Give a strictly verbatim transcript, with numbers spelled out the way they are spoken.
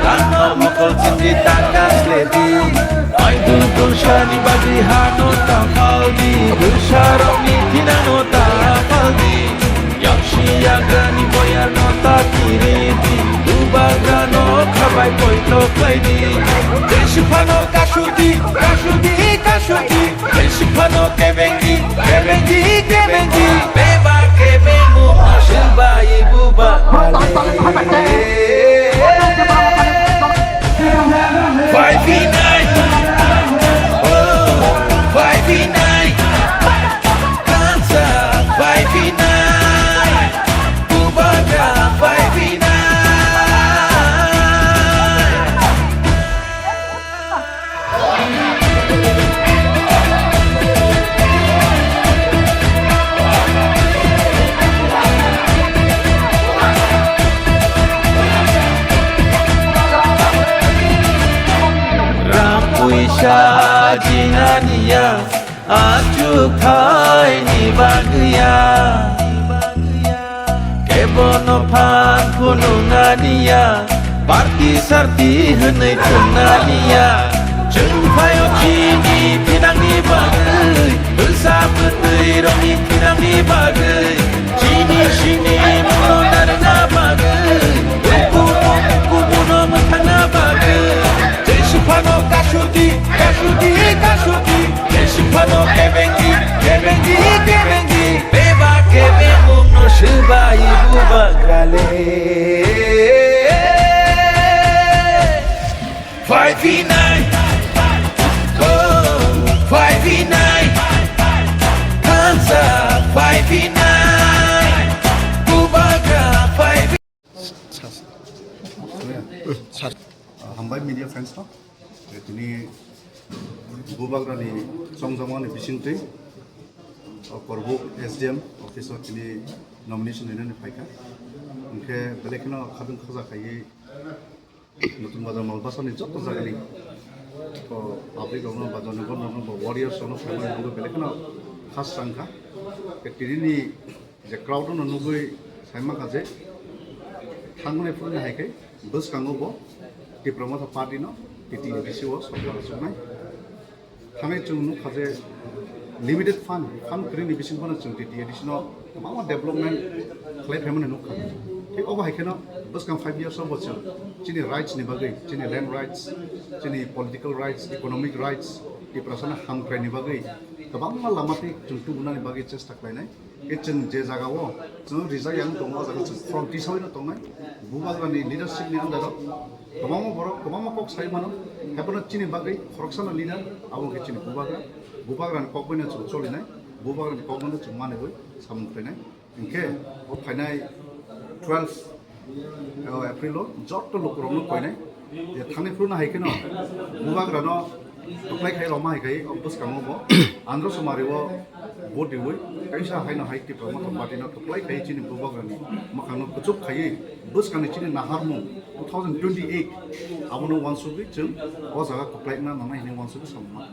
Ano mokol chindi taka sledi. Aidul tulsani bagwi hano ta paldi. Bwsarokni thinano ta paldi. Yaksi yagrani boyarno ta kiridi. Bubagrano khabai poito khlaidi. Jeswk phano kasudi, kasudi, kasudi. Jeswk phano kebengi, kebengi, kebengi. Beba kebengmung no swbai buba. Five v nine. Oh, five v nine. Kansa five v nine. Bubagra five v nine. Rang puisa jinaniya, achukthai ni bagwiya. Kebono phan phunuknaniya, party sarti hwnwi thungnaniya. Chwng phaio chini thinangni bagwi, bwsa bwtwi rokni thinangni bagwi, chini sini muno narwkna bagwi, kubun kubuno mwthangna bagwi. Jeswk phano kasudi, kasudi, kasudi. Jeswk phano kebengi, kebengi, kebengi. Beba kebengmung no swbai bubagra le. Five v nine. Oh, five v nine. Kansa five v nine. Bubagra five v nine. Hambai media friends no. Tini Bubagrani chongjamani bisingtwi, o Korbuk S D M office o tini nomination rinani phaikha. Hwnkhe belai kheno khadwng khaja khaiwi Nutun Bazar Malbasani joto jagani, o, public rokno ba jonogon rokno ba warriors rokno phaimani bagwi belai kheno khas rangkha. Tei tinini je crowd no nugwi saimaka je thangmani phone hai khe bwskango bo Tipra Motha Party no T T A D C o sorkar rwchapnai. Thangwi chwng nukha je limited fund, fund kwrwini bising phano chwng T T A D C no kwbangma development khlai phaimani nukha. Thik obo hai kheno bwskang five years o bo chwng chini rights ni bagwi, chini land rights, chini political rights, economic rights, Tiprasano hamkraini bagwi kwbangma lama twi chwng tubunani bagwi chesta khlainai. Khe chwng je jagao chwng rijak yang tongo, o jaga chwng front tisawino tongnai. Bubagrani leadership ni under o kwbangma borok kwbangma kok sai mano. Haiphano chini bagwi khoroksano leader, abo khe chini Bubagra. Bubagrani kokbaino chwng cholinai, Bubagrani kokbaino chwng manwi samung khlainai. Hinkhe o phainai twelve o April o joto lukurokno koinai je thangni phuru no hai kheno Bubagrano kwplai khai rwma hai khai o bwskango bo Andhra Sumari o vote riwi kaisa haino hai Tipra Motha Party no kwplai khai chini Bubagrani mwkhangno kuchuk khaiwi bwskangni chini naharmung two thousand twenty-eight abono uansugwi chwng o jaga kwplai wngna nangnai hinwi uansugwi samung ma.